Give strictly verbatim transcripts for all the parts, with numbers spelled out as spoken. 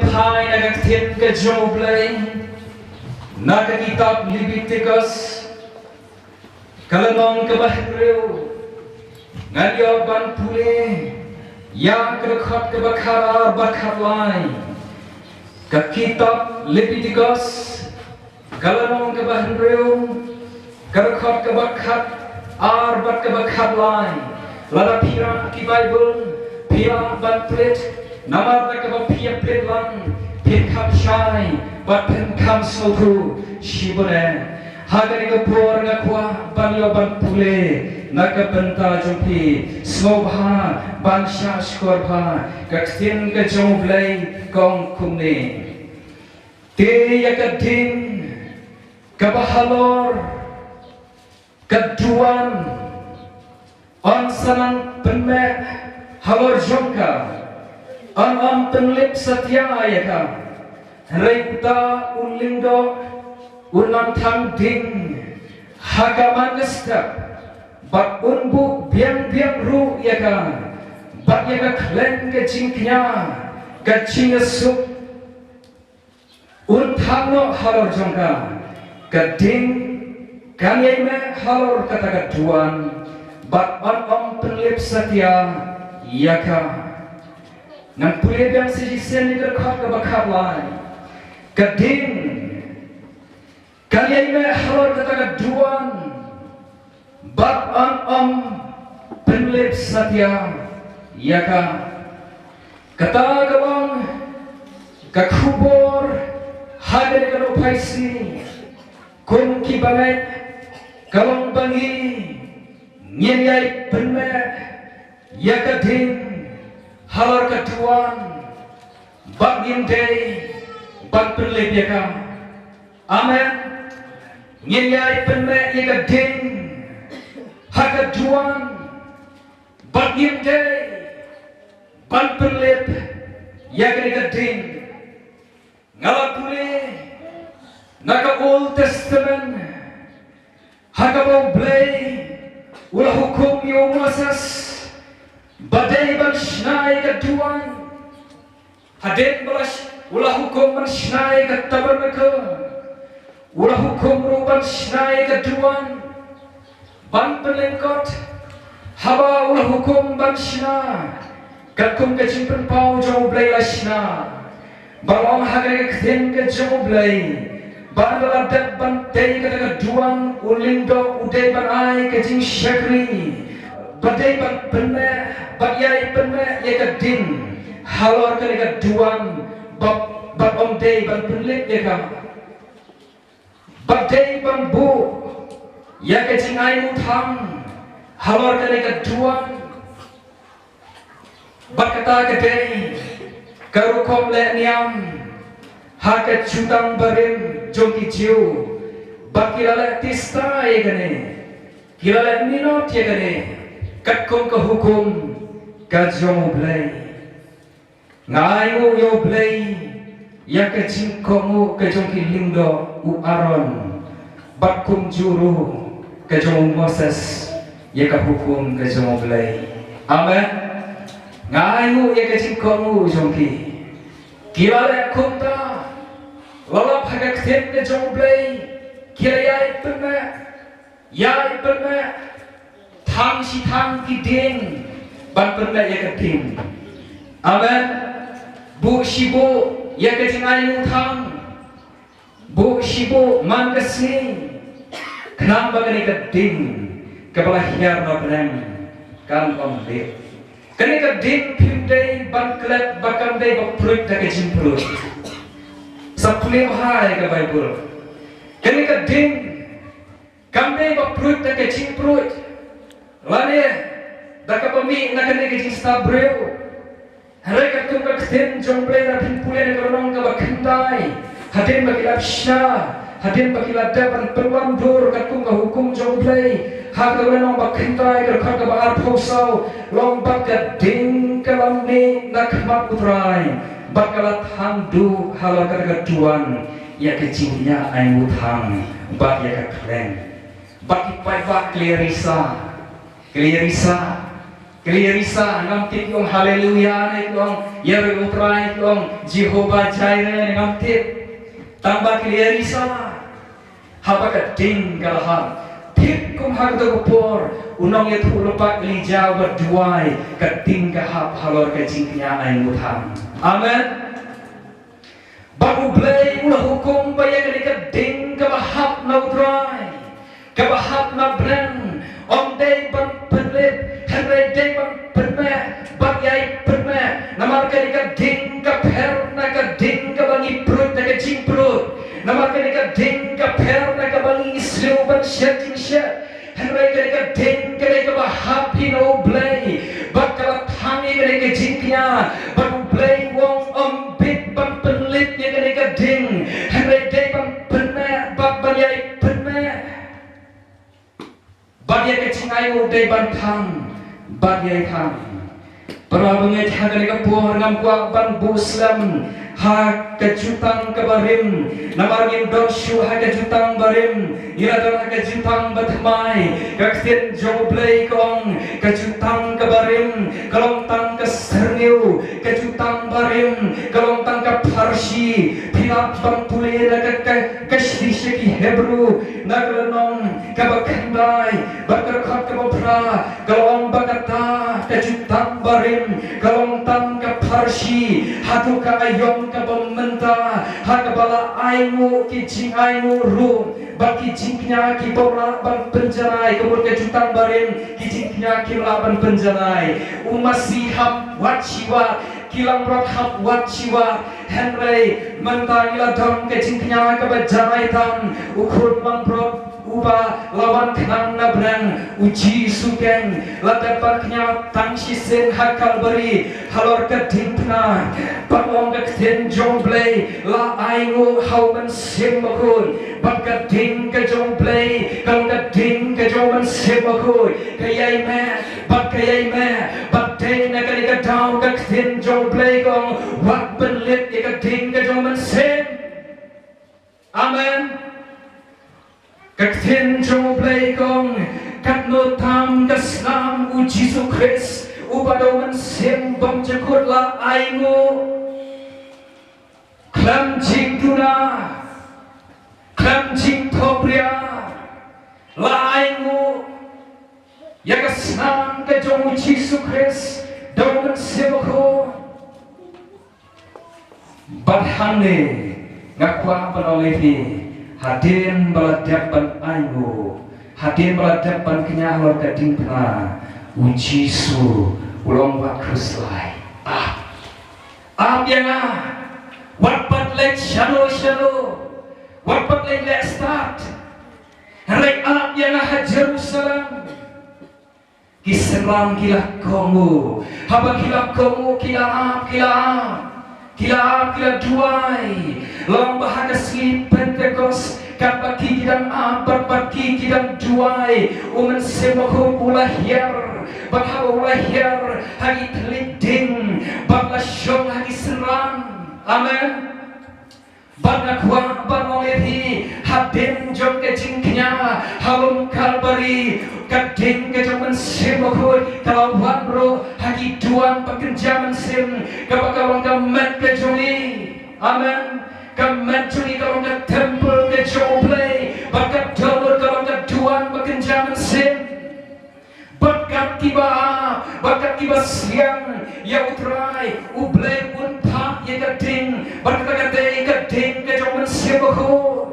Phai na ka ktien ka jong U Blei na ka kitab Leviticus, ka lynnong kaba hynriew. Ngan ïoh ban pule ïa ka dkhot kaba khatar bad khatlai. Ka kitab Leviticus, ka lynnong kaba hynriew, ka dkhot kaba khatar bad kaba khatlai. Lada phi rah ki Baibl, phi lah ban peit, namar da kaba phi ïa peit lang, phin kham shai bad phin kham sngewthuh shibun eh. Ha kane ka por nga kwah ban ïoh ban pule na ka bynta jong phi, sngewbha ban shah shkor bha. Ka ktien ka jong U Blei ka ong kumne. Te ïa ka ding kaba halor ka duwan, yn sa nang pynmeh halor jong ka, yn ym pynlip satia ïa ka. Hynrei uta u lyngdoh un nang thang ding ha ka man ka step, bad un buh biang biang ruh ïa ka, bad ïa ka khleng ka jingkñia ka jingïasuk un thang noh halor jong ka. Ka ding kan ïai meh halor kata ka duwan, bad yn ym pynlip satia ïa ka. Ngan pule biang shisien ïa ka dkhot kaba khatlai. Ka ding kan ïai meh halor kata ka duwan, bad yn ym pynlip satia ïa ka. Kata ka long ka khubor ha kane ka dohphai sngi. Kum ki bangeit, ka long ba ngi ngin ïai pynmeh ïa ka ding halor ka duwan, bad ngim dei ban pynlip ïa ka. Amen. Ngin ïai pynmeh ïa ka ding ha ka duwan, bad ngim dei ban pynlip ïa kane ka ding. Nga la pule na ka Old Testament, ha kaba U Blei u la hukum ïa u Moses ba dei ban shna ïa ka duwan. Hadien ba la sh-, u la hukum ban shna ïa ka tabernacle, u la hukum ruh ban shna ïa ka duwan ban pynlyngkot. Haba u la hukum ban shna, katkum ka jingpynpaw jong U Blei la shna. Ba long ha kane ka ktien ka jong U Blei, ba la dep ban tei kata ka duwan, u lyngdoh u dei ban ai ka jingshakri, ba dei ban pynmeh, ba ïai pynmeh ïa ka ding halor kane ka duwan, ba, ba ym dei ban pynlip ïa ka. Ba dei ban buh ïa ka jingainguh thang halor kane ka duwan. Bad kata ka dei ka rukom leh niam ha ka jutang barim jong ki Jiw. Bad ki la leh tista ïa kane, ki la leh minot ïa kane, katkum ka hukum ka jong U Blei. Nga ainguh ïa U Blei ïa ka jingkohnguh ka jong ki lyngdoh u Aaron, bad kumjuh ruh ka jong u Moses ïa ka hukum ka jong U Blei. Amen. Nga ainguh ïa ka jingkohnguh jong ki. Ki la leh kumta, la lap ha ka ktien ka jong U Blei, ki la ïai pynmeh. Ïai pynmeh, thang shi thang ki dieng ban pynmeh ïa ka ding. Amen. Buh shi buh ïa ka jingainguh thang, buh shi buh man ka sngi, khnang ba kane ka ding kaba la hiar na bneng kan ym lip. Kane ka ding phim dei ban klet ba kan dei ba pruid da ka jingpruid. Sa pule bha ïa ka Baibl. Kane ka ding kam dei ba pruid da ka jingpruid, lane da kaba mih na kane ka jingstad briew. Hynrei katkum ka ktien jong U Blei, lada phin pule na ka lynnong kaba khyndai, hadien ba ki la shna, hadien ba ki la dep ban pynwandur katkum ka hukum jong U Blei, ha ka lynnong ba khyndai, ka dkhot kaba arphew saw, long ba ka ding ka la mih na khmat U Trai, bad ka la thang duh halor kata ka duwan ïa ka jingïainguh thang bad ïa ka khleng. Bad ki paidbah ki la ïa risa, ki la ïa risa. Ki la ïa risa, ngam tip ki ong haleluya ne ki ong ïaroh ïa u Trai ne ki ong Jehovah Jireh ne ngam tip. Tang ba ki la ïa risa. Haba ka ding ka la hap, tip kum ha kato ka por u nongïathuhlypa Elijah uba duwai, ka ding ka hap halor ka jingkñia ainguh than. Amen. Bad U Blei u la hukum ba ïa kane ka ding kaba hap na U Trai, kaba hap na bneng, ym dei ban pynlip, hynrei dei ban pynmeh bad ïai pynmeh. Namar kane ka ding ka pher na ka ding kaba ngi pruid na ka jingpruid. Namar kane ka ding ka pher na kaba ngi siew ban shet jingshet. Hynrei kane ka ding ka dei kaba hap hi na U Blei. Bad ka la thang ïa kane ka jingkñia. Bad U Blei u ong ym bit ban pynlip ïa kane ka ding. Hynrei dei ban pynmeh bad ban ïai pynmeh. Bad ïa ka jingainguh dei ban thang bad ïai thang. Para bangeit, ha kane ka por ngam kwah ban buh slem ha ka jutang kaba rim. Namar ngim don shuh ha ka jutang ba rim, ngi la don ha ka jutang ba thymmai. Ka ktien jong U Blei ka ong ka jutang kaba rim ka long tang ka syrngiew, ka jutang ba rim ka long tang ka pharshi. Phi lah ban pule na ka, ka, ka shithi sha ki Hebru na ka lynnong kaba khyndai bad ka dkhot kaba phra, ka la ong ba kata ka jutang ba rim ka long tang ka pharshi haduh ka aïom kaba mynta, ha kaba la ainguh ki jingainguh ruh bad ki jingkñia ki bym lah ban pynjanai. Ka mut ka jutang ba rim, ki jingkñia kim lah ban pynjanai. U masi hap wad shi wad, ki langbrot hap wad shi wad. Hynrei mynta ngi la don ka jingkñia kaba janai tam, u khun langbrot uba la wan khnang na bneng, U Jisu keiñ, la dep ban kñia tang shisien ha Kalbari halor ka diengphna. Bad ong ka ktien jong U Blei la ainguh ha U Mynsiem Bakhuid. Bad ka ding ka jong U Blei ka long ka ding ka jong U Mynsiem Bakhuid. Ka ïai meh bad ka ïai meh. Bad dei na kane ka daw ka ktien jong U Blei ka ong wat pynlip ïa ka ding ka jong U Mynsiem. Amen. Ka ktien jong U Blei ka ong, katno tam ka snam U Jisu Khrist uba da U Mynsiem Bymjukut la ainguh. Khlem jingduna, khlem jingthok ria, la ainguh ïa ka snam ka jong U Jisu Khrist da U Mynsiem Bakhuid. Bad hangne nga kwah ban ong ïa phi, hadien ba la dep ban ainguh, hadien ba la dep ban kñia halor ka diengphna, U Jisu u la ong, wat khuslai, ap. Ap ïa nga. Wat pat leit shano shano. Wat pat leit leh stad. Hynrei ap ïa nga ha Jerusalem. Ki synran ki la kohnguh. Haba ki la kohnguh ki la ap, ki la ap. Ki la ap, ki la duwai. Long ba ha ka sngi Pentekost, katba ki ki dang ap bad, bad ki ki dang duwai, U Mynsiem Bakhuid u la hiar. Bad haba u la hiar ha ki thylliej ding, bad la shong ha ki synran. Amen. Bad nga kwah ban ong ïa phi, hadien jong ka jingkñia ha lum Kalbari, ka ding ka jong U Mynsiem Bakhuid ka la wan ruh ha ki duwan ba kynja mynsiem, kaba ka long ka met ka jong ngi. Amen. Ka met jong ngi ka long ka templ ka jong U Blei, bad ka dohnud ka long ka duwan ba kynja mynsiem. Bad kat kiba ap, bad kat kiba siang ïa U Trai, U Blei un phah ïa ka ding, bad kata ka dei ka ding ka jong U Mynsiem Bakhuid.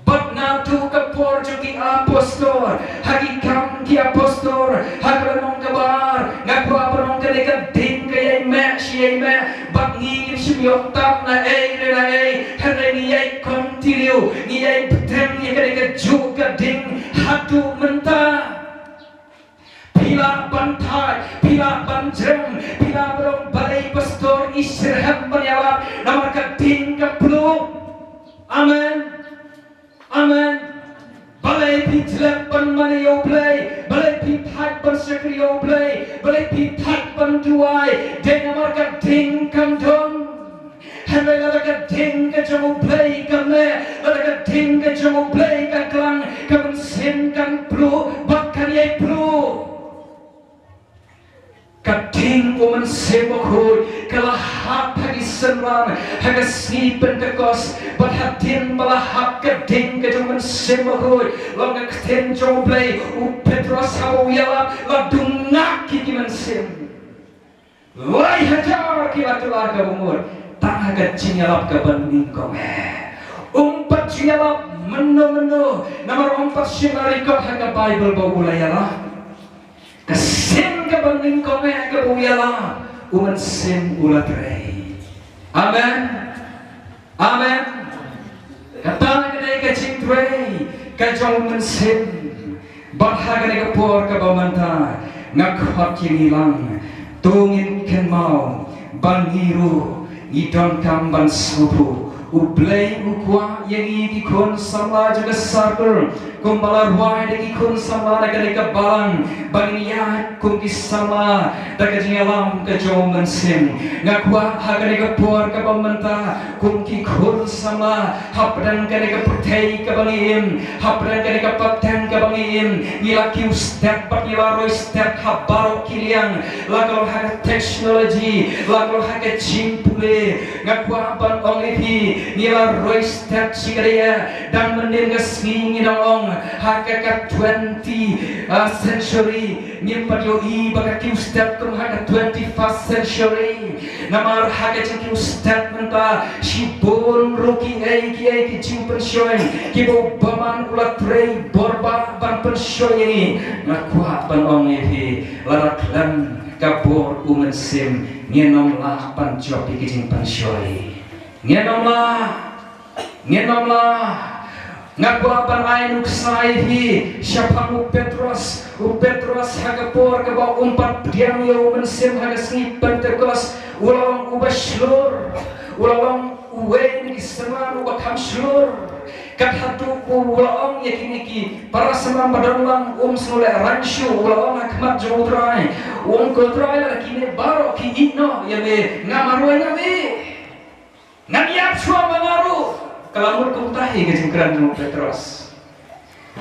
Bad naduh ka por jong ki apostol, ha Ki Kam ki Apostol, ha ka lynnong kaba ar, nga kwah ban ong kane ka ding ka ïai meh shi ïai meh, bad ngi ngim shym ïoh tap na ei re na ei, hynrei ngi ïai continue, ngi ïai bteng ïa kane kajuh ka ding haduh mynta. Phi lah ban thait, phi lah ban jrem, phi lah ban long balei pastor i syrhem ban ïalap, namar ka ding ka pluh. Amen. Amen. Balei phi jlep ban mane ïa U Blei, balei phi thait ban shakri ïa U Blei, balei phi thait ban duwai, dei namar ka ding kam don. Hynrei lada ka ding ka jong U Blei ka meh, lada ka ding ka jong U Blei ka klang, ka mynsiem kan pluh bad kan ïai pluh. Ka ding u Mynsiem Bakhuid ka la hap ha ki synran ha ka sngi Pentekost, bad hadien ba la hap ka ding ka jong u Mynsiem Bakhuid, long ka ktien jong U Blei, u Petros haba u ïalap la dungak ïa ki mynsiem. Lai hajar ki la kylla ka bamut tang ha ka jingïalap kaba nyngkong eh. Um pat ju ïalap mynno mynno, namar um pat shim record ha ka Baibl ba u la ïalap. Ka sien kaba nyngkong eh kaba u ïalap, u Mynsiem u la trei. Amen. Amen. Kata ka dei ka jingtrei ka jong u Mynsiem. Bad ha kane ka por kaba mynta nga khot ïa ngi lang, to ngin kynmaw ba ngi ruh ngi donkam ban sngewthuh U Blei u kwah ïa ngi ki khun samla jong ka circle, kumba la rwai da ki khun samla na kane ka balang, ba ngin ïaid kum ki samla da ka jingïalam ka jong u Mynsiem. Nga kwah ha kane ka por kaba mynta, kum ki khun samla hapdeng kane ka pyrthei kaba ngi im, hapdeng kane ka pateng kaba ngi im, ngi la kiew step bad ngi la roi step ha baroh ki liang, la ka long ha ka technology, la ka long ha ka jingpule. Nga kwah ban ong ïa phi, ngi la roi step shi kadiah, dang mynnin ka sngi ngi dang ong ha ka, ka twenty, ah, century. Ngim pat ïohi ba ka kiew step kum ha ka twenty-first century. Namar ha ka jingkiew step mynta shibun ruh kiei kiei ki jingpynshoi kiba u bymman u la trei bor ba ban pynshoi ïa ngi. Nga kwah ban ong ïa phi, lada khlem ka bor u Mynsiem ngin ym lah ban jop ïa ki jingpynshoi. Ngin ym lah. Ngin ym lah. Nga kwah ban ai nuksa ïa phi shaphang u Petros. U Petros ha ka por kaba um pat pdiang ïa u Mynsiem ha ka sngi Pentekost, u la long uba shlur. U la long uwei na ki synran uba kham shlur. Kat haduh ba u la ong ïa kine ki para synran ba don lang, um sngewlehrain shuh, u la ong ha khmat jong u Trai, u ong, ko Trai, lada kine baroh ki ïeh noh ïa me, nga marwei nga mih. Ngan ïap shuwa ma nga ruh. Ka la mut kumta hi ka jingkren jong u Petros.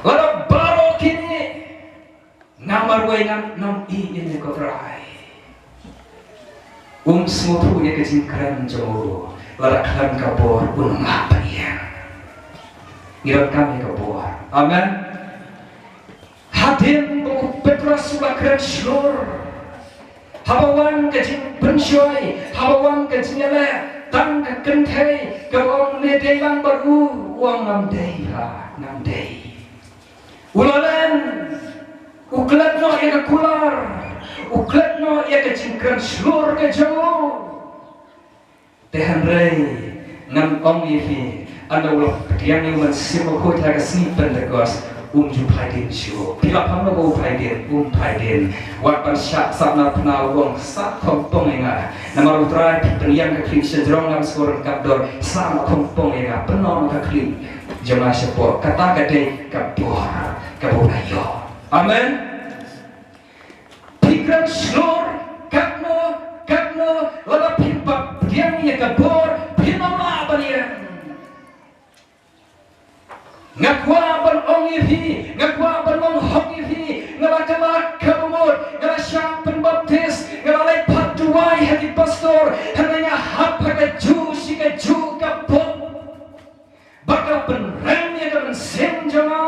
Lada baroh kine, nga marwei, ngan ym ïeh ïa me ko Trai. Um sngewthuh ïa ka jingkren jong u. Lada khlem ka bor un ym lah ban ïeng. Ngi donkam ïa ka bor. Amen. Hadien ba u Petros u la kren shlur, haba wan ka jingpynshoi, haba wan ka jingïaleh, tang ka kynthei kaba ong me dei lang bad u, u ong ngam dei, ha, ngam dei. U la len, u klet noh ïa ka kular, u klet noh ïa ka jingkren shlur ka jong u. Te hynrei ngan ong ïa phi, ynda u la pdiang ïa u Mynsiem Bakhuid ha ka sngi Pentekost, um ju phai dien shuh. Phi la pham noh ba u phai dien, um phai dien. Wat ban shah sah na phna, u ong sa khongpong ïa nga. Namar u Trai, phi pynïang ka khlieh sha jrong, ngam sngewrem kordor, sa khongpong ïa nga, pynnoh noh ka khlieh jong nga shapoh. Kata ka dei ka bor kaba u la ïoh. Amen. Phi kren shlur katno katno, lada phim pat pdiang ïa ka bor, phin ym lah ban ïeng. Nga kwah ban ong ïa phi, nga kwah ban long hok ïa phi, nga la kylla kaba mut, nga la shah pynbaptis, nga la leit phah duwai ha ki pastor, hynrei nga hap ha kajuh shi kajuh ka pop ba ka pynrem ïa ka mynsiem jong nga.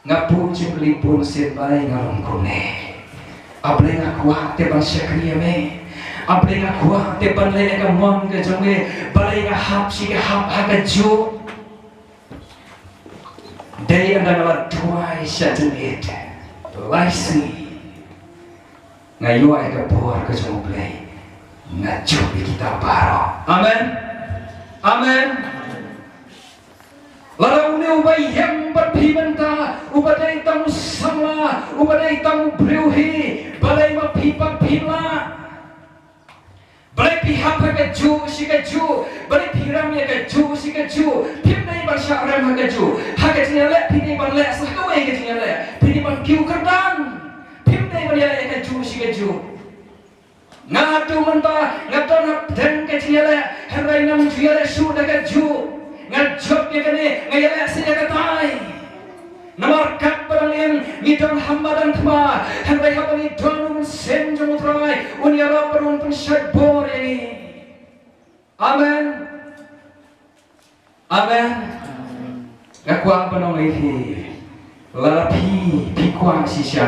Nga buh jingkylli bun sien, balei nga long kumne? A Blei, nga kwah te ban shakri ïa me. A Blei, nga kwah te ban leh ïa ka mon ka jong me. Balei nga hap shi ka hap ha kajuh? Dei ynda nga la duwai sha jingit lai sngi, nga ïoh ïa ka bor ka jong U Blei, nga jop ïa kita baroh. Amen. Amen. Lada une uba ïeng bad phi mynta uba dei tang u samla, uba dei tang u briew hi, balei ma phi pat phim lah? Balei phi hap ha kajuh shi kajuh? Balei phi rem ïa kajuh shi kajuh? Phim dei ban shah rem ha kajuh. Ha ka jingïaleh phi dei ban leh sa kawei ka jingïaleh. Phi dei ban kiew kyrdan. Phim dei ban ïaleh ïa kajuh shi kajuh. Nga haduh mynta nga don hapdeng ka jingïaleh, hynrei ngam ju ïaleh shuh da kajuh. Nga jop ïa kane, nga ïaleh sa ïa katai. Namar katba dang Ngi don ha madan thma, hynrei haba ngi don u Mynsiem jong U Trai, un ïarap bad un pynshait bor ïa ngi. Amen. Amen. Nga kwah ban ong ïa phi, lada phi, phi kwah shisha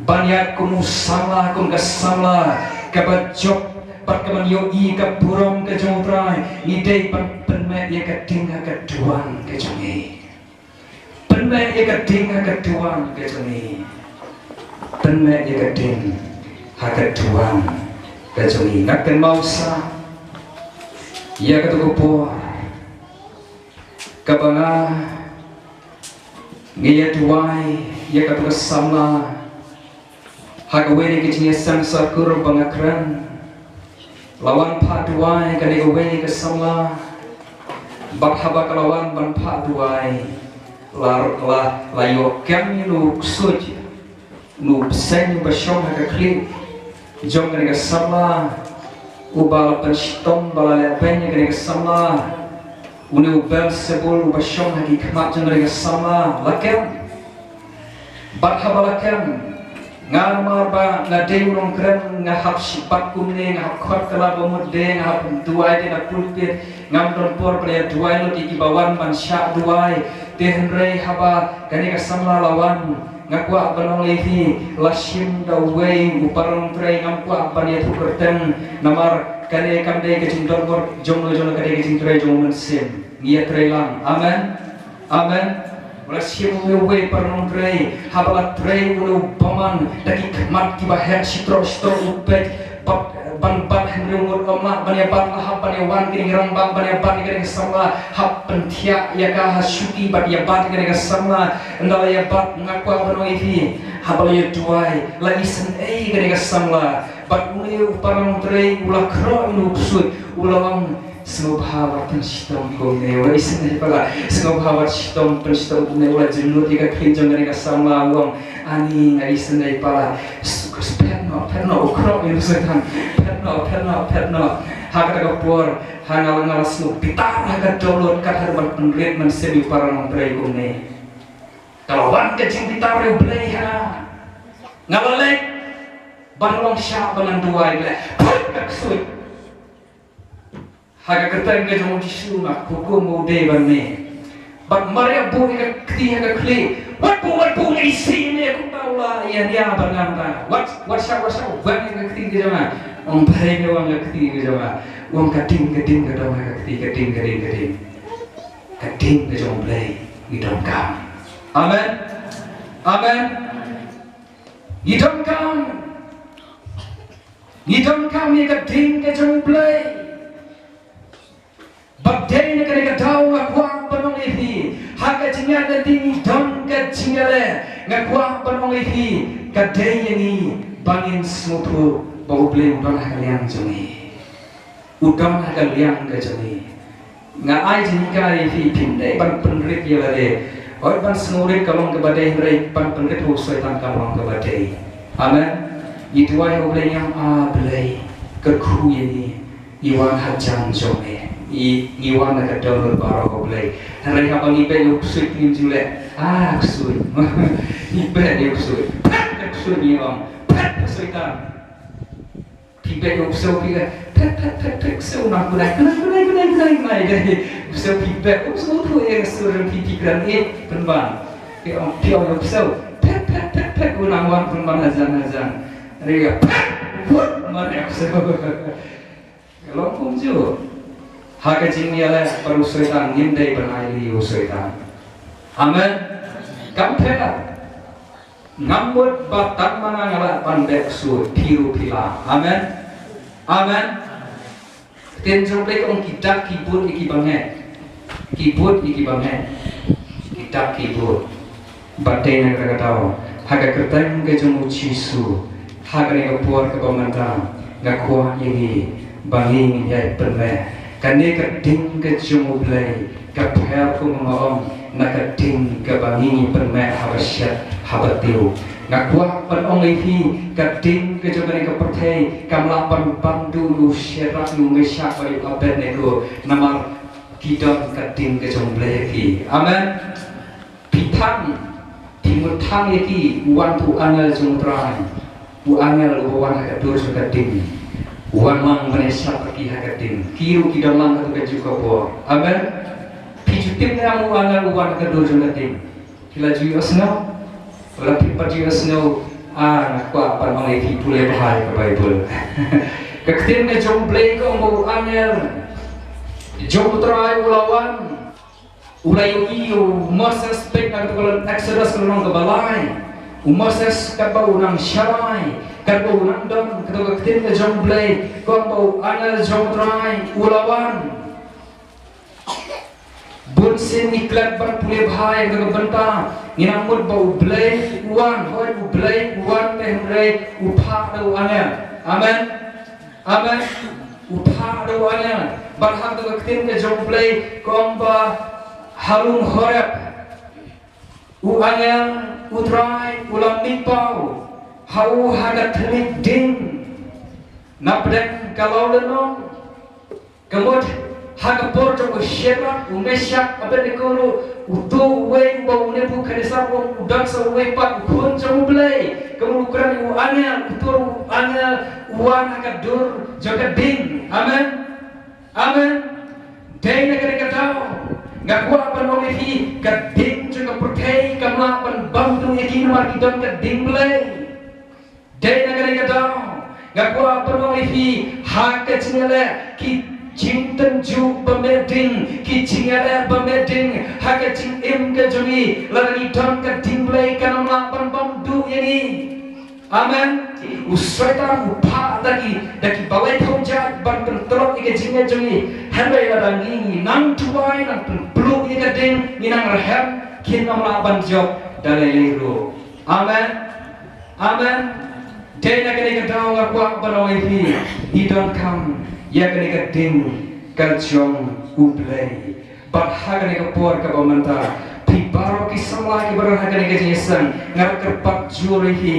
ban ïaid kum u samla, kum ka samla kaba jop bad kaban ïohi ka burom ka jong U Trai, ngi dei ban pynmeh ïa ka ding ha ka duwan ka jong ngi. Pynmeh ïa ka ding ha ka duwan ka jong ngi. Pynmeh ïa ka ding ha ka duwan ka jong ngi. Nga kynmaw sa ïa kato ka por kaba nga, nga ïa duwai ïa kato ka samla ha kawei na ki jingïaseng sahkur ba nga kren. La wan phah duwai kane kawei ka samla. Bad haba ka la wan ban phah duwai, la, la, la ïoh kem ïa u ksuid, u bseiñ uba shong ha ka khlieh jong kane ka samla, uba la pynshitom ba la leh beiñ ïa kane ka samla. Une u Belsebul uba shong ha ki khmat jong kane ka samla la kem. Bad haba la kem, nga, namar ba nga dei u nongkren, nga hap shibat kumne, nga hap khot kylla ba mut de, nga hap duwai de na pulpit, ngam don por ban ïa duwai lut ïa kiba wan ban shah duwai. Te hynrei haba kane ka samla la wan, nga kwah ban ong ïa phi, la shim da uwei u para nongtrei, ngam kwah ban ïathuh kyrteng, namar kane kam dei ka jingdonkor jong no jong no, ka dei ka jingtrei jong u Mynsiem. Ngi ïatrei lang. Amen. Amen. Ba la shim une uwei para nongtrei, haba la trei une u bymman da ki khmat kiba heh shitroh shitroh, u peit bad ban bat, hynriew ngut ym lah ban ïa bat, la hap ban ïa wan kine ki rangbah ban ïa bat ïa kane ka samla, hap pynthiah ïa ka ha shuki bad ïa bat ïa kane ka samla. Ynda la ïa bat, nga kwah ban ong ïa phi, haba la ïa duwai, la isynei ïa kane ka samla. Bad une u para nongtrei u la khroh ïa une u ksuid, u la ong, Sngewbha wat pynshitom kumne, u la isynei palat. Sngewbha wat shitom, pynshitom kumne, u la jynnud ïa ka khlieh jong kane ka samla, u ong, ani, nga isynei palat. S-, s-, phet noh, phet noh, u khroh ïa u Soitan. Phet noh, phet noh, phet noh. Ha kata ka por, ha nga la, nga la sngew bitar ha ka dohnud, kat haduh ban pynrit mynsiem ïa u para nongtrei kumne. Ka la wan ka jingbitar ïa U Blei ha nga. Nga la leit ban long shah ban nang duwai, Blei. Phut ka ksuid. Ha ka kyrteng ka jong U Jisu nga hukum u dei ban mih. Bad mar ïa buh ïa ka kti ha ka khlieh. Wat buh, wat buh, nga isih ïa me kumta, u la ïa nia ban ngam ta. Wat, wat shah, wat shah, wat ïa ka kti ka jong nga. Ong Blei me wan ka kti ka jong nga. Ong ka ding, ka ding, ka dong ha ka kti, ka ding, ka ding, ka ding. Ka ding ka jong U Blei ngi donkam. Amen. Amen. Ngi donkam. Ngi donkam ïa ka ding ka jong U Blei. Bad dei na kane ka daw nga kwah ban ong ïa phi, ha ka jingïaid lynti ngi don ka jingïaleh, nga kwah ban ong ïa phi, ka dei ïa ngi ba ngin sngewthuh ba U Blei u don ha ka liang jong ngi. U don ha ka liang ka jong ngi. Nga ai jinghikai ïa phi, phim dei ban pynrit ïa lade. Hooid, ban sngewrit ka long kaba dei, hynrei ban pynrit ha u Soitan kam long kaba dei. Amen. Ngi duwai ha U Blei, ngi ong, A Blei, kyrkhu ïa ngi. Ngi wan ha jan jong me. Ngi, ngi wan na ka dohnud baroh, A Blei. Hynrei haba ngi beh ïa u ksuid ngim ju leh, A ksuid. Ngi beh ïa u ksuid. Phet ïa u ksuid, ngi ong, phet ïa u Soitan. Phi beh ïa u ksew, phi beh, phet, phet, phet, phet, ksew, nang kunai, kunai, kunai, kunai, kunai, kunai, dei. U ksew phi beh, u ksew tu, eh, ksew rem phi, phi kren, eh, pynban. Phi ong, phi ong ïa u ksew, phet, phet, phet, phet, u nang wan pynban hajan, hajan. Dei ïa, phet, put, mar ïa u ksew. Ka long kumjuh. Ha ka jingïaleh bad u Soitan, ngim dei ban ailad ïa u Soitan. Amen. Kam phet. Ngam mut ba tang ma nga nga lah ban beh ksuid, phi ruh phi lah. Amen. Amen. Ktien jong U Blei ka ong ki dak ki bud ïa ki bangeh. Ki bud ïa ki bangeh. Ki dak ki bud. Bad dei na kata ka daw, ha ka kyrteng ka jong U Jisu, ha kane ka por kaba mynta, nga kwah ïa ngi ba ngin ïai pynmeh kane ka ding ka jong U Blei. Ka pher kum nga ong, na ka ding kaba ngi pynmeh haba shet haba tiew. Nga kwah ban ong ïa phi, ka ding ka jong kane ka pyrthei kam lah ban pynduh ïa u Shadrak, ïa u Meshak bad ïa u Abednego, namar ki don ka ding ka jong U Blei ha ki. Amen. Phi thang, phi Ki mut tang ïa ki, u wan u angel jong U Trai. U angel uba wan ha ka dur jong ka ding. U wan lang ban ïashad ïa ki ha ka ding. Ki ruh ki don lang ha kato ka juh ka por. Amen. Phi ju tip ne em u angel u wan ha ka dur jong ka ding? Phi la ju ïohsngew? Lada phi pat ju ïohsngew, ah, nga kwah ban ong ïa phi pule bha ïa ka Baibl. Ka ktien ka jong U Blei ka ong ba u angel jong U Trai u la wan. U la ïohi ïa u Moses, peit na kato ka lynnong Exodus ka lynnong kaba lai. U Moses katba u nang sharai, katba u nang don, kato ka ktien ka jong U Blei ka ong ba u angel jong U Trai u la wan. Bun sien ngi klet ban pule bha ïa kata ka bynta, ngi nang mut ba U Blei u wan, hooid U Blei u wan, te hynrei u phah da u angel. Amen. Amen. U phah da u angel. Bad ha kata ka ktien ka jong U Blei ka ong ba ha lum Horeb u angel U Trai u la mihpaw ha u ha ka thylliej ding. Na pdeng ka law lynnong. Ka mut ha ka por jong u Shadrak, u Meshak, Abednego ruh, uto uwei uba u Nebukadnesar u ong u don sa uwei pat u khun jong U Blei. Ka mut u kren ïa u angel, uto u angel u wan ha ka dur jong ka ding. Amen. Amen. Dei na kane ka daw nga kwah ban ong ïa phi, ka ding jong ka pyrthei kam lah ban bam duh ïa ki namar ki don ka ding Blei. Dei na kane ka daw nga kwah ban ong ïa phi, ha ka jingïaleh ki jingtynjuh ba meh ding, ki jingïaleh ba meh ding ha ka jingim ka jong ngi, lada ngi don ka ding Blei kan ym lah ban bam duh ïa ngi. Amen. U Soitan u phah da ki, da ki balei phew jait ban pyntlot ïa ka jingngeit jong ngi. Hynrei lada ngi, ngi nang duwai, nang pynpluh ïa ka ding, ngi nang rhem, kin ym lah ban jop da lei lei ruh. Amen. Amen. Dei na kane ka daw nga kwah ban ong ïa phi, ngi donkam ïa kane ka ding ka jong U Blei. Bad ha kane ka por kaba mynta, phi baroh ki samla kiba don ha kane ka jingïaseng, nga kyrpad jur ïa phi,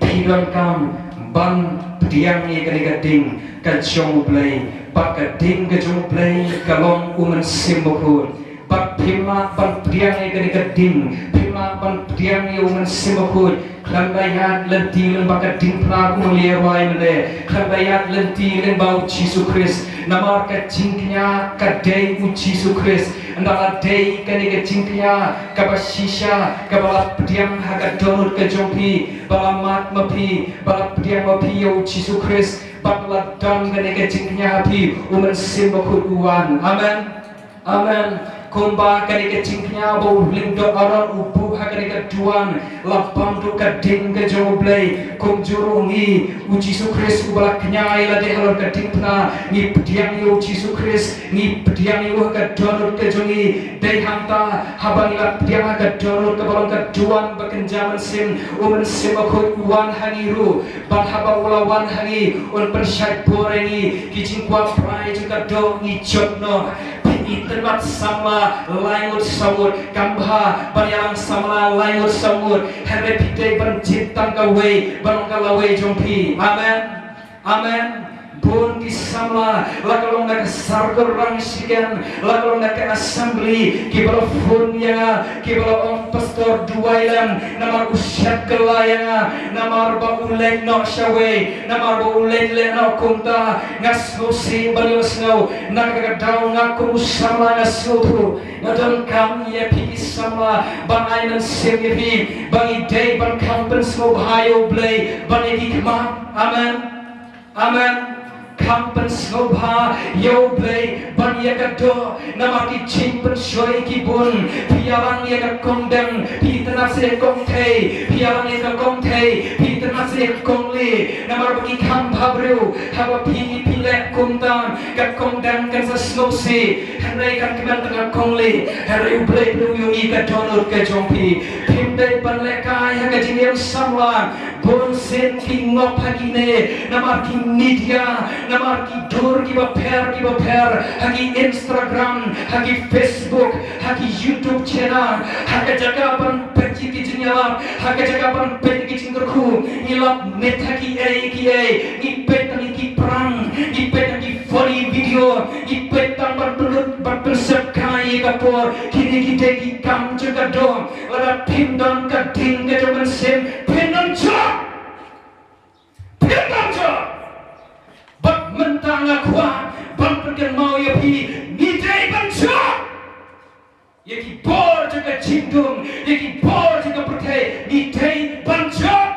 phi donkam ban pdiang ïa kane ka ding ka jong U Blei. Bad ka ding ka jong U Blei ka long U Mynsiem Bakhuid. Bad phim lah ban pdiang ïa kane ka ding, phim lah ban pdiang ïa U Mynsiem Bakhuid khlem da ïaid lynti lyngba ka diengphna kumba ngi la rwai mynne, khlem da ïaid lynti lyngba U Jisu Khrist. Namar ka jingkñia ka dei U Jisu Khrist. Ynda la dei kane ka jingkñia kaba shisha kaba la pdiang ha ka dohnud ka jong phi, ba la mad ma phi, ba la pdiang ma phi ïa U Jisu Khrist, bad la don kane ka jingkñia ha phi, U Mynsiem Bakhuid u wan. Amen. Amen. Kumba kane ka jingkñia ba u lyngdoh Aaron u buh ha kane ka duwan, la bam duh ka ding ka jong U Blei. Kumjuh ruh ngi, U Jisu Khrist uba la kñia ïa lade halor ka diengphna, ngi pdiang ïa U Jisu Khrist, ngi pdiang ïa u ha ka dohnud ka jong ngi. Dei hangta haba ngi la pdiang ha ka dohnud kaba long ka duwan ba kynja mynsiem, U Mynsiem Bakhuid u wan ha ngi ruh. Bad haba u la wan ha ngi, un pynshait bor ïa ngi, ki jingkwah brai jong ka doh ngi jop noh. Phi itynnad samla lai ngut saw ngut, kam bha ban ïalang samla lai ngut saw ngut. Hynrei phi dei ban jied tang kawei, ban long ka lawei jong phi. Amen. Amen. Bun ki samla, la ka long na ka circle rang shiken, la ka long na ka assembly, kiba la phone ïa nga, kiba la ong, Pastor, duwai lem, namar u shet kylla ïa nga, namar ba u leit noh shawei, namar ba u leit leh noh kumta. Nga sngewsih ban ïohsngew, na kata ka daw nga kum u samla nga sngewthuh, nga donkam ïa phi ki samla ban ai mynsiem ïa phi, ba ngi dei ban kham pynsngewbha ïa U Blei ban ïa ki khmat. Amen. Amen. Kham pynsngewbha ïa U Blei ban ïa ka doh, namar ki jingpynshoi ki bun. Phi ïalang ïa ka kongdeng, phi itynnad sa ïa ka kongthei, phi ïalang ïa ka kongthei, phi itynnad sa ïa ka kongli. Namar ba ki kham bhabriew, haba phi, phi leh kumta, ka kongdeng kan sa sngewsih, hynrei kan kmen tang ka kongli. Hynrei U Blei pynïoh ïa ngi ka dohnud ka jong phi. Phim dei ban lehkai ha ka jingim samla. Bun sien ki ngop ha kine, namar ki media, namar ki dur kiba pher kiba pher, ha ki Instagram, ha ki Facebook, ha ki YouTube channel, ha ka jaka ban peit ki jingïalap, ha ka jaka ban peit ki jingkyrkhu, ngi lap miet ha kiei kiei, ngi peit tang ki prank, ngi peit tang ki funny video, ngi peit tang ban pynlut, ban pynsep kai. ka por, kine ki dei ki kam jong ka daw. Lada phim don ka ding ka jong u Mynsiem, phim don jop. Phim don jop. Bad mynta nga kwah ban pynkynmaw ïa phi, ngi dei ban jop. Ïa ki bor jong ka jingdum, ïa ki bor jong ka pyrthei, ngi dei ban jop.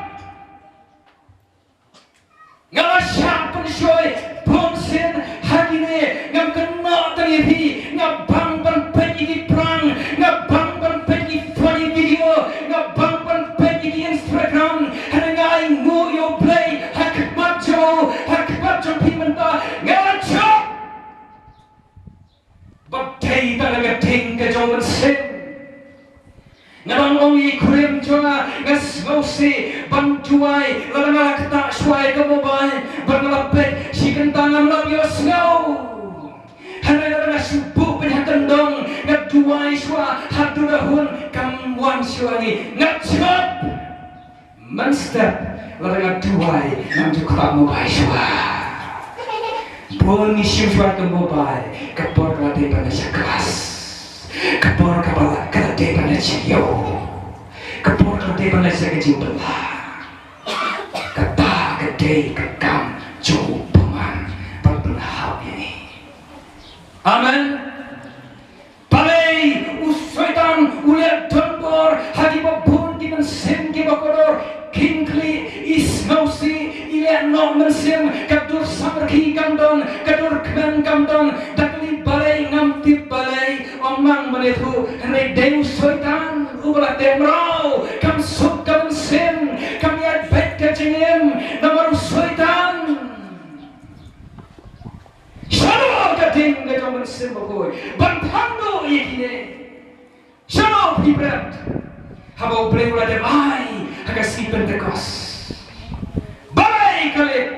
Nga la shah pynshoi bun sien ha kine, ngam kynnoh tang ïa phi, nga bang ban peit ïa ki prank, nga bang ban peit ïa ki funny video, nga bang ban peit ïa ki Instagram, hynrei nga ainguh ïa U Blei ha khmat jong u, ha khmat jong phi mynta, nga la jop. Ba dei tang da ka ding ka jong u Mynsiem. Nga dang ong ïa i kurim jong nga, nga sngewsih ban duwai, lada nga la ktah shuwa ïa ka mobile, bad nga la peit shi kynta ngam lah ïohsngew. Hynrei lada nga shu buh peit ha kyndong, nga duwai shuwa haduh da hun, kam wan shuwa ngi, nga jop. Mynstep lada nga duwai, ngam ju ktah mobile shuwa. Bun ngi shim shuwa ka mobile, ka por ka la dei ban leit sha klas. Ka por ka ba la, ka la dei ban leit sha ïew. Ka por ka la dei ban leit sha ka jingbylla. Kata ka dei ka kam jong u bymman ban pynhap ïa ngi. Amen. Balei u Soitan u leh donbor ha kiba bun ki mynsiem kiba kordor, khyndiat, i sngewsih, i leh noh mynsiem, ka dur samrkhie kam don, ka dur kmen kam don, da kylli balei ngam tip balei, ong nang mynne thuh, hynrei dei u Soitan uba la teh mraw, kam suk ka mynsiem, kam ïaid beit ka jingim, namar u Soitan. Shano ka ding ka jong u Mynsiem Bakhuid ban phang duh ïa kine? Shano phi bret haba U Blei u la dep ai ha ka sngi Pentekost? Balei ka lip?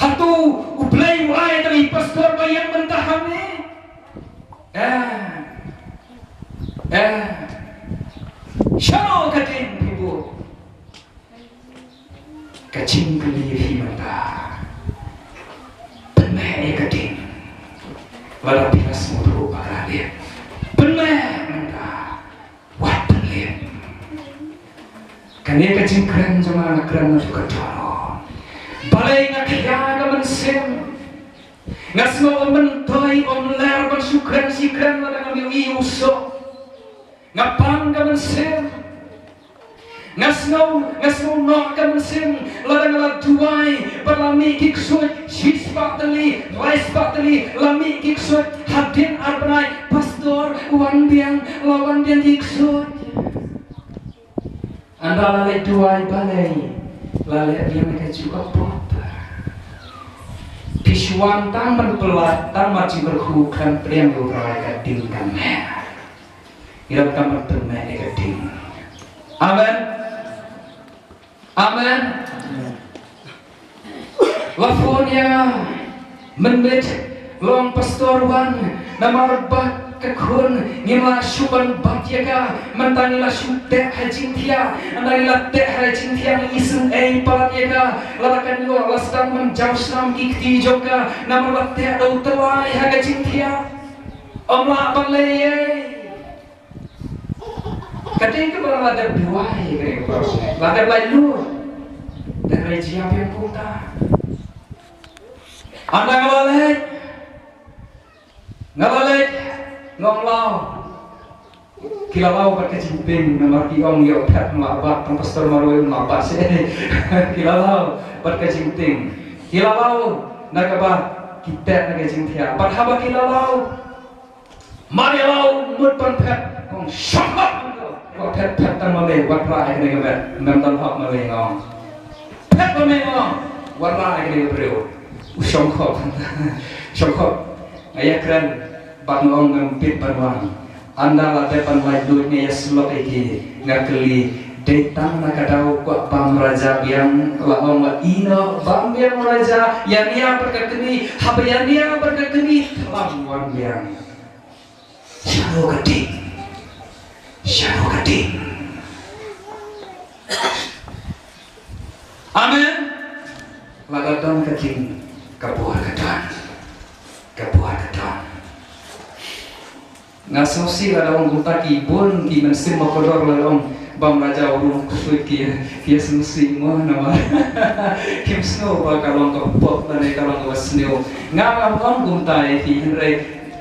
Hato U Blei u ai tang ïa i pastor ba ïeng mynta hangne? Eh. Eh. Shano ka ding phi buh? Ka jingkylli ïa phi mynta. Pynmih ïa ka ding. Lada phi la sngewthuh ba ka la lip, pynmih mynta. Wat pynlip. Kane ka jingkren jong nga nga kren na ka daw. Balei nga khia ka mynsiem? Nga sngew ym myntoi ym ler ban shu kren shi kren lada ngam ïohi u soh. Nga pang ka mynsiem. Nga sngew, nga sngew noh ka mynsiem lada nga la duwai bad la mih ki ksuid shispah tylli, laispah tylli, la mih ki ksuid hadien ar bnai, pastor, wan biang, la wan biang ki ksuid. Ynda la leit duwai balei la leh biang ïa kajuh ka pop? Phi shu wan tang ban pynlait, tang ban jingkyrkhu, khlem pdiang ïa U Trai ka ding ka meh. Ngi donkam ban pynmih ïa ka ding. Amen. Amen. La phone ïa nga mynmiet, la ong, pastor, wan namar ba ka khun ngim lah shuh ban bat ïa ka, mynta ngi la shu teh ha jingthiah, ynda ngi la teh ha jingthiah ngi isynei palat ïa ka, lada kan ïoh la sdang ban jaw snam ki kti jong ka namar la teh da u tyllai ha ka jingthiah. Ym lah ban leh ei. Ka dei kaba la dep duwai, ka dei kaba la dep laitluid. Te ka dei jia biang kumta. Ynda nga la leit, nga la leit, nga ong, law. Ki la law bad ka jingping, namar ki ong ïoh phet ym lah bat, tang pastor marwei ym lah bat seh. Ki la law bad ka jingping. Ki la law na kaba ki teh na ka jingthiah. Bad haba ki la law, mar ïa law mut ban phet, kong shong hok. Wat phet, phet tang ma me, wat rah ïa kane ka met, mem don hok ma me, nga ong. Phet ma me, nga ong, wat rah ïa kane ka briew. U shong hok. Shong hok. Nga ïa kren bad nga ong ngam bit ban wan. Ynda la dep ban laitluid nga ïa syllok ïa ki, nga kylli, dei tang na ka daw kwah bam raja biang? La ong, i noh bam biang raja, ïa nia bad ka kmie, haba ïa nia bad ka kmie, tlam wan biang. Shano ka ding? Shano ka ding? Amen. Lada don ka ding, ka bor ka don. Ka bor ka don. Nga sngewsih lada ong kumta ki bun ki mynsiem ba kordor lada ong bam raja u rung ksuid ki, ki sngewsih mo namar kim sngew ba ka long ka pop lane ka long kaba sniew. Nga ngam ong kumta ïa phi hynrei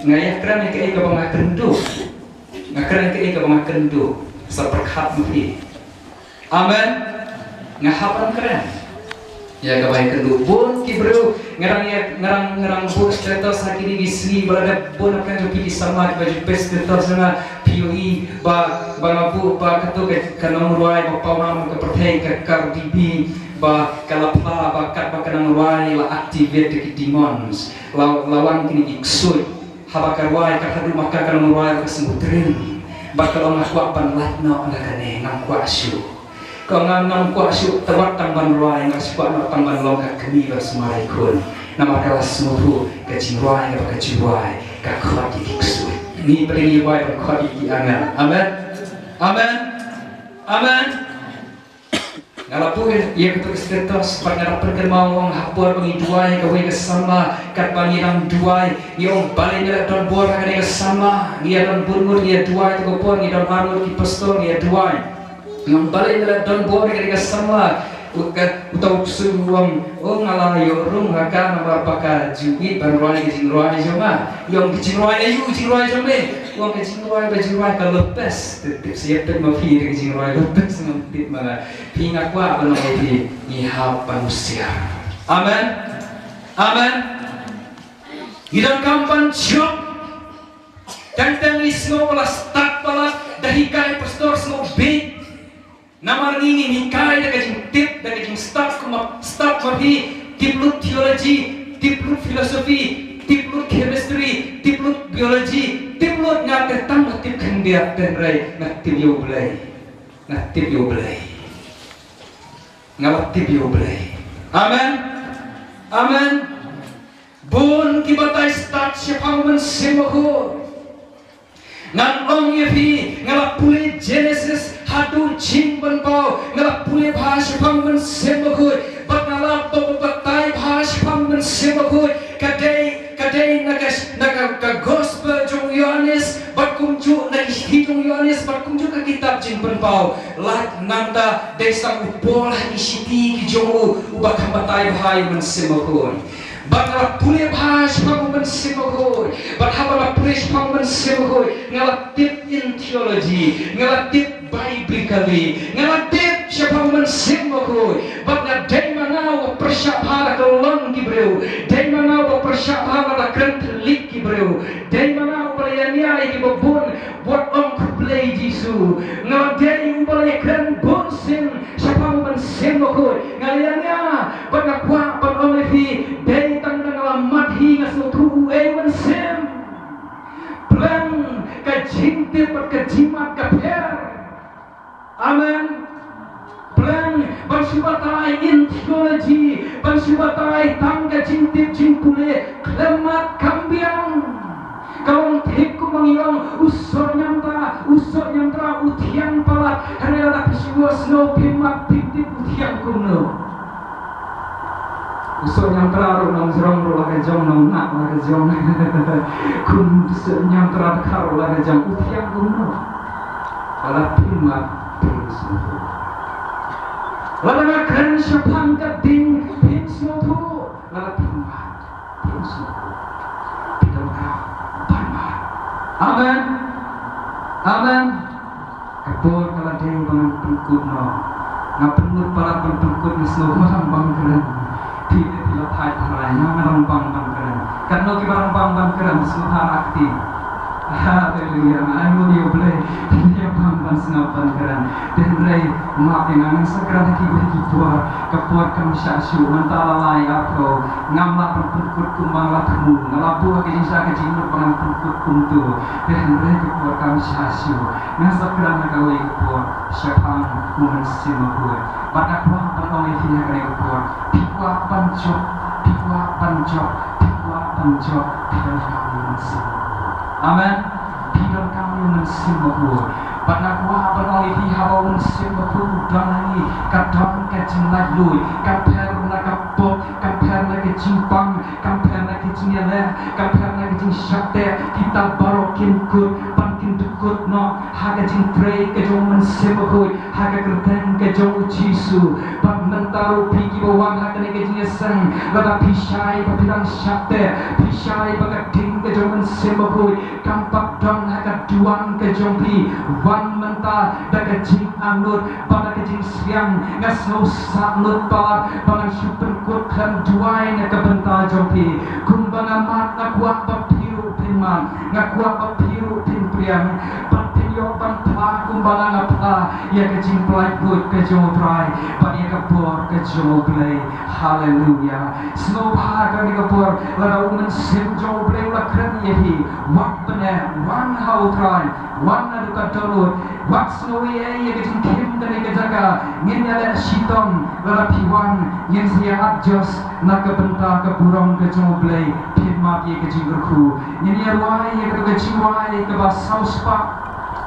nga ïakren ïa kaei kaba nga kynduh. Nga kren ïa kaei kaba nga kynduh sa pyrkhat ma phi. Amen. Nga hap ban kren ïa kaba nga kynduh. Bun ki briew nga dang ïa, nga dang, nga dang buh status ha kine ki sngi ba la dep bun na pyrshah jong phi ki samla kiba ju paste status jong nga, phi ïohi ba, ba nga buh ba kato ka, ka nongrwai ba pawnam ka pyrthei ka Cardi B ba ka la phla ba katba ka nongrwai la activate da ki demons, la, la wan kine ki ksuid. Haba ka rwai ka haduh ma ka, ka nongrwai ka sngewthuh. Bad ka ong, nga kwah ban lait noh na kane, ngam kwah shuh. Ka ong, nga ngam kwah shuh, tang wat tang ban rwai, nga shu kwah noh tang ban long ka kmie ba sumar ïa khun. Namar ka la sngewthuh ka jingrwai kaba ka ju rwai ka khot ïa ki ksuid. Ngi pat ngi rwai ban khot ïa ki angel. Amen. Amen. Amen. Nga la buh ïa kato ka status bad nga la pynkynmaw, ong ha por ba ngi duwai kawei ka samla, katba ngi dang duwai ngi ong balei me la don bor ha kane ka samla. Ngi ïa don bun ngut ngi ïa duwai, to ka por ngi don ar ngut ki pastor ngi ïa duwai. Ngi ong balei me la don bor ha kane ka samla. Uta u ksuid u ong, o nga la ïoh rung ha ka namar ba ka ju ïeit ban rwai ka jingrwai jong nga. Ngi ong ka jingrwai aïu, jingrwai jong me? U ong ka jingrwai ba ju rwai ka Lopez. Tip tip sa ïa peit ma phi da ka jingrwai Lopez, ngam tip ma nga. Phi, nga kwah ban ong ïa phi, ngi hap ban husiar. Amen. Amen. Ngi donkam ban jop. Teng teng ngi sngew ba la stad palat da hikai pastor, sngew bieit. Namar ngi, ngi hikai da ka jingtip, da ka jingstad, kum ma stad ma phi, tip lut theology, tip lut philosophy, tip lut chemistry, tip lut biology, tip lut, nga te tang ba tip khyndiat, hynrei nga tip ïa U Blei. Nga tip ïa U Blei. Nga la tip ïa U Blei. Amen. Amen. Bun ki batai stad shaphang U Mynsiem Bakhuid. Ngan ong ïa phi, nga la pule Genesis haduh Jingpynpaw, nga la pule bha shaphang U Mynsiem Bakhuid, bad nga la ba-, batai bha shaphang U Mynsiem Bakhuid. Ka dei, ka dei na ka, na ka, ka gospel jong u Ïoannis, bad kumjuh na ki shithi jong u Ïoannis, bad kumjuh ka kitab Jingpynpaw. Lait nangta dei sa u Paul ha ki shithi ki jong u, uba kham batai bha ïa U Mynsiem Bakhuid. Bad nga la pule bha shaphang U Mynsiem Bakhuid. Bad haba nga la pule shaphang U Mynsiem Bakhuid, nga la tip in theology, nga la tip biblically, nga la tip shaphang U Mynsiem Bakhuid. Bad nga dei ma nga uba pyrshah bha da ka long ki briew. Dei ma nga uba pyrshah bha da ka kren thylliej ki briew. Dei ma nga uba la ïania ïa kiba bun, wat ong khublei Jisu. Nga dei uba la ïakren bunsien shaphang U Mynsiem Bakhuid. Nga la ïania, bad nga kwah ban ong ïa phi, dei tang da nga la mad hi nga sngewthuh uei U Mynsiem. Pleng ka jingtip bad ka jingmad ka pher. Amen. Pleng ban shu batai in theology, ban shu batai tang ka jingtip jingpule, khlem mad kam biang. Ka long thik kumba ngi ong, u soh niamtra, u soh niamtra, u thiang palat. Hynrei lada phi shu ïohsngew, phim mad phim tip u thiang kumno. U soh niamtra ruh nongjrong ruh la ka jong, nongnah la ka jong. Kum u soh niamtra dkhar ruh la ka jong, u thiang kumno. Lada phim mad phim sngewthuh. Lada nga kren shaphang ka ding phim sngewthuh. Lada phim mad phim sngewthuh. Phi donkam ban mad. Amen. Amen. Ka por ka la dei ba ngan pynkut noh. Nga pynkut palat ban pynkut, nga sngewbha ban kren. Phi te phi la thait tharai, nga nga rangbah ban kren. Katno kiba rangbah ban kren, sngewbha ïa kti. Haleluya. Nga ainguh ïa U Blei. Phi te rangbah ban sngap ban kren. Te hynrei map ïa nga, ngan sa kren ha kiwei ki por. Ka por kam shah shuh, mynta la lai arphew. Ngam lah ban pynkut kumba nga la thmu. Nga la buh ha ka jingshisha ka jingmut ba ngan pynkut kumto. Te hynrei ka por kam shah shuh. Ngan sa kren ha kawei ka por shaphang U Mynsiem Bakhuid. Bad nga kwah ban ong ïa phi ha kane ka por, phi kwah ban jop, phi kwah ban jop, phi kwah ban jop, phi donkam ïa U Mynsiem Bakhuid. Amen. Phi donkam ïa U Mynsiem Bakhuid. Bad nga kwah ban ong ïa phi, haba U Mynsiem Bakhuid u don ha ngi, ka don ka jinglaitluid, ka pher na ka pop, ka pher na jingpang, kam pher na ki jingïaleh, kam pher na ki jingshah teh, kita baroh kin kut, ban kin dkut noh ha ka jingtrei ka jong u Mynsiem Bakhuid ha ka kyrteng ka jong u Jisu. Bad mynta ruh phi kiba wan ha kane ka jingïaseng, lada phi shai ba phi dang shah teh, phi shai ba ka ding ka jong u Mynsiem Bakhuid kam pat don ha ka duwan ka jong phi, wan mynta da ka jingangnud bad da ka jingsliang. Nga sngewsih lut palat ba ngan shu pynkut khlem duwai na ka bynta jong phi. Kumba nga mad, nga kwah ba phi ruh phin mad, nga kwah ba phi ruh phin pdiang, bad phin ïoh ban phla kumba nga nga phla ïa ka jingpyllait buit ka jong U Trai bad ïa ka bor ka jong U Blei. Haleluya. Sngewbha kane ka por, lada u Mynsiem jong U Blei u la kren ïa phi, wat pyneh, wan ha U Trai, wan naduh ka dohnud, wat sngew ei ei ïa ka jingkhim kane ka jaka. Ngin ïaleh shitom, lada phi wan ngin sa ïa adjust na ka bynta ka burom ka jong U Blei, phin mad ïa ka jingkyrkhu. Ngin ïa rwai ïa ka jingrwai kaba saw spah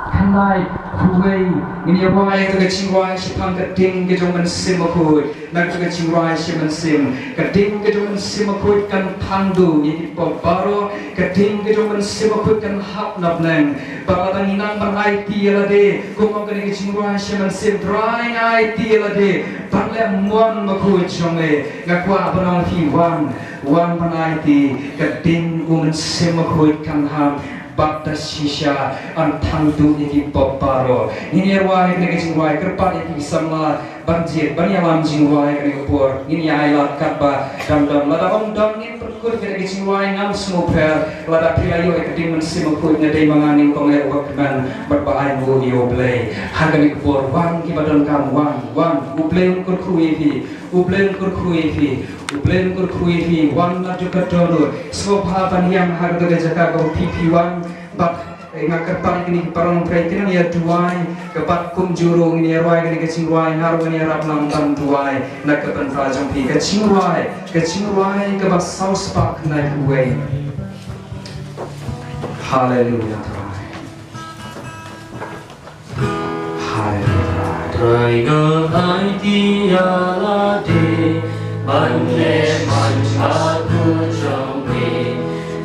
khyndai phew wei. Ngin ïa rwai ïa ka jingrwai shaphang ka ding ka jong u Mynsiem Bakhuid. Na ka jingrwai sha mynsiem, ka ding ka jong u Mynsiem Bakhuid kan thangduh ïa ki pop baroh, ka ding ka jong u Mynsiem Bakhuid kan hap na bneng. Ba lada ngi nang ban aiti ïa lade, kumba kane ka jingrwai sha mynsiem, Trai nga aiti ïa lade ban leh mon bakhuid jong me. Nga kwah ban ong phi wan, wan ban aiti, ka ding u Mynsiem Bakhuid kan hap. Bad da shisha yn thangduh ïa ki pop baroh. Ngin ïa rwai kane ka jingrwai, kyrpad ïa phi ki samla ban jied ban ïalam jingrwai kane ka por. Ngin ïa ailad katba dang don. Lada ym don ngin pynkut kane ka jingrwai, ngam sngewpher. Lada phi la ïoh ïa ka ding u Mynsiem Bakhuid, nga dei ma nga, ngin ong ïa u bakmen bad ba ainguh ïa U Blei. Ha kane ka por wan kiba donkam, wan, wan. U Blei un kyrkhu ïa phi. U Blei un kyrkhu ïa phi. U Blei un kyrkhu ïa phi. Wan naduh ka dohnud. Sngewbha ban ïeng ha kata ka jaka kaba phi phi wan. Bad, eh, nga kyrpad ïa kine ki paralok pyrshah kin ïa duwai. Ka bad kumjuh ruh ngin ïa rwai kane ka jingrwai, nga ruh ngan ïarap lang ban duwai na ka bynta jong phi. Ka jingrwai, ka jingrwai kaba saw spah khyndai phew wei. Haleluya, Trai. Haleluya. Trai nga aiti ïa lade ban leh man ka jong me.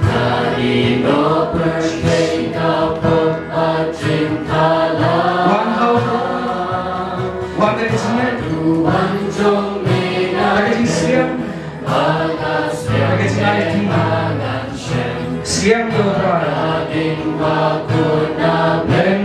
Nga ïehnoh pyrthei ka pop bad jingthala. Wan ha u, wan da ka jingngeit, wan jong me, da ka jingsliang, da ka jingaiti. Sliang ïa u Trai. Amen.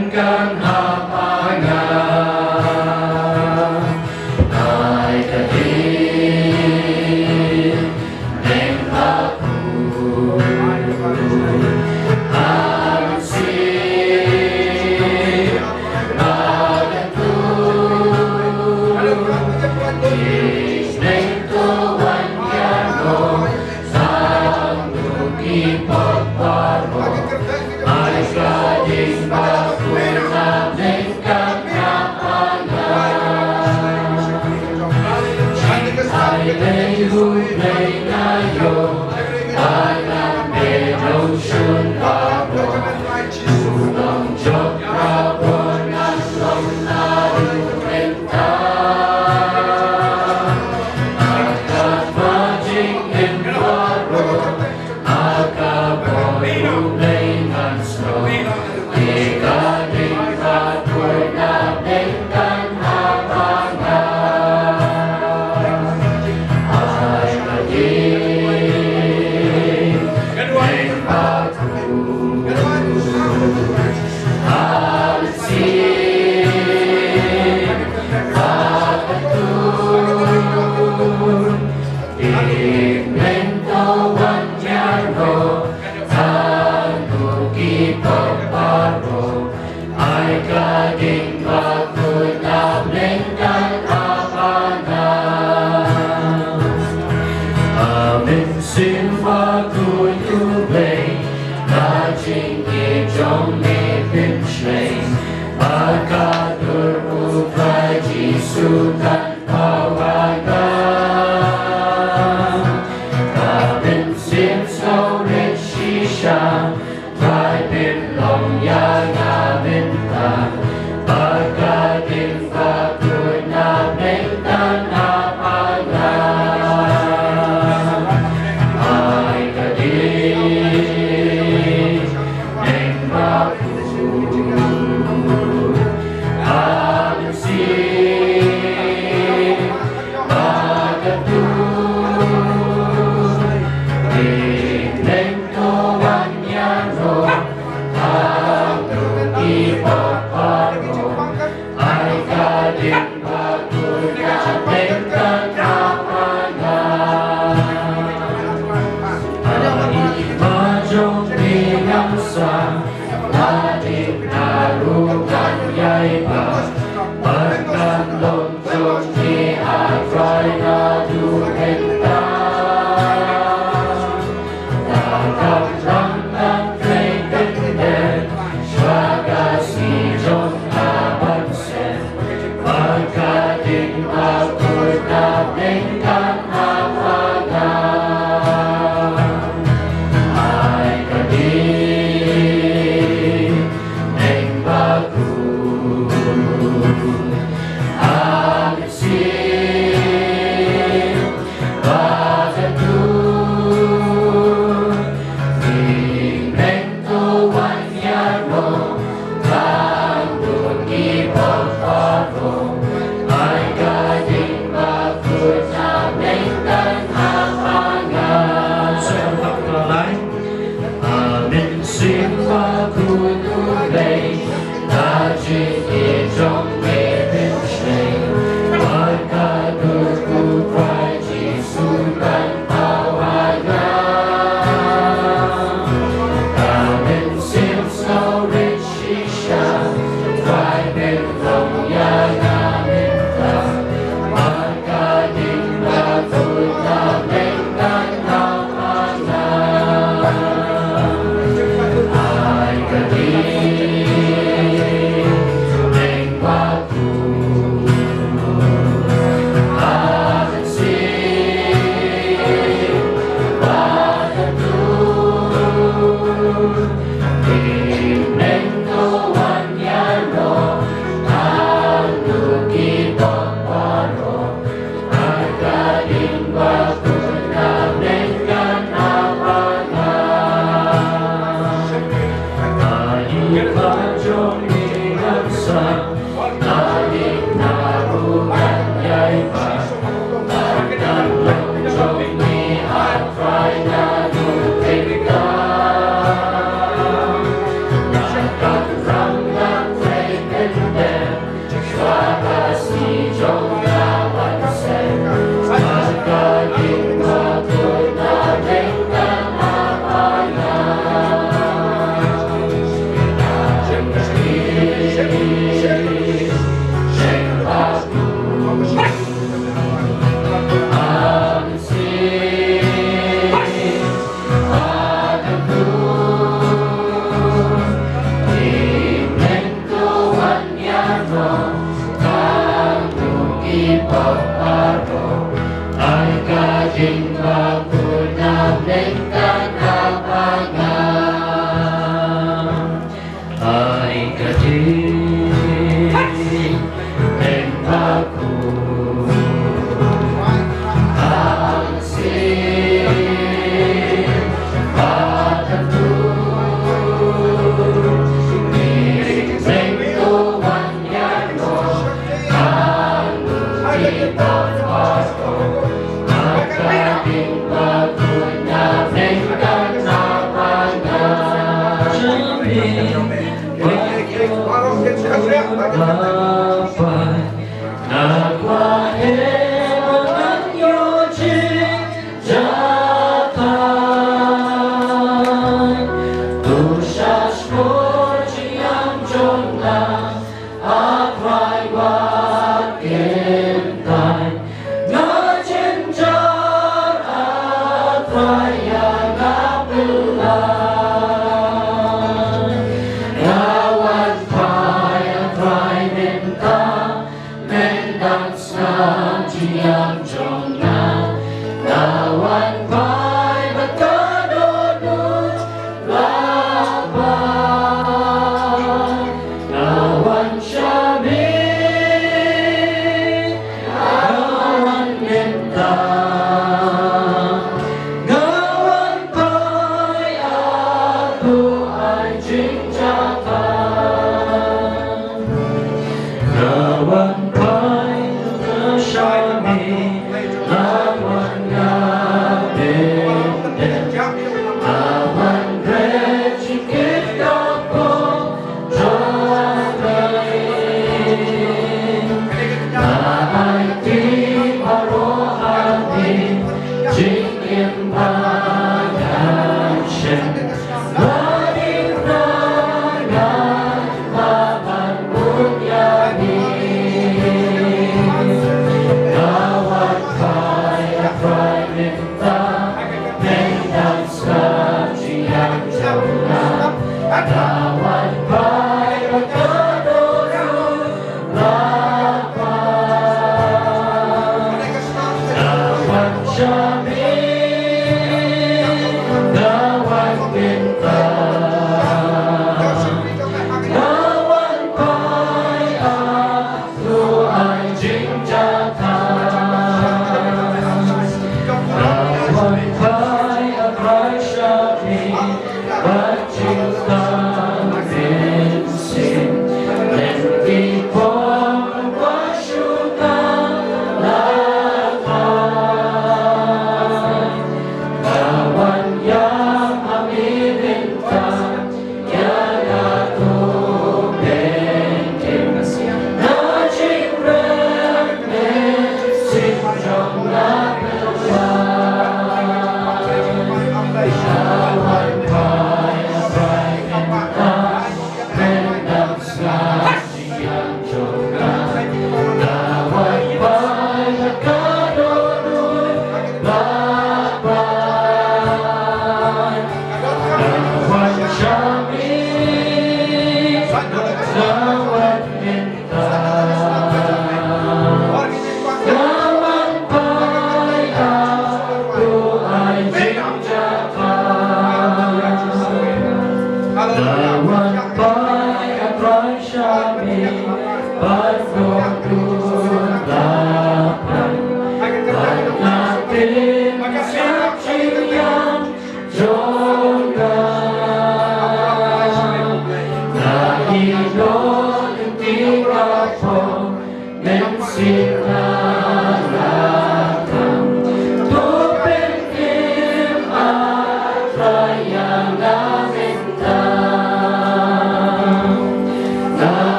Mynsiem Bakhuid U Blei, ka jingïeit jong me pynshai, ba ka dur U Trai Jisu kan paw ha nga. Ka mynsiem sngewrit shisha, Trai pynlong ïa nga mynta, ba ka ding bakhuid na bneng kan hap ha nga.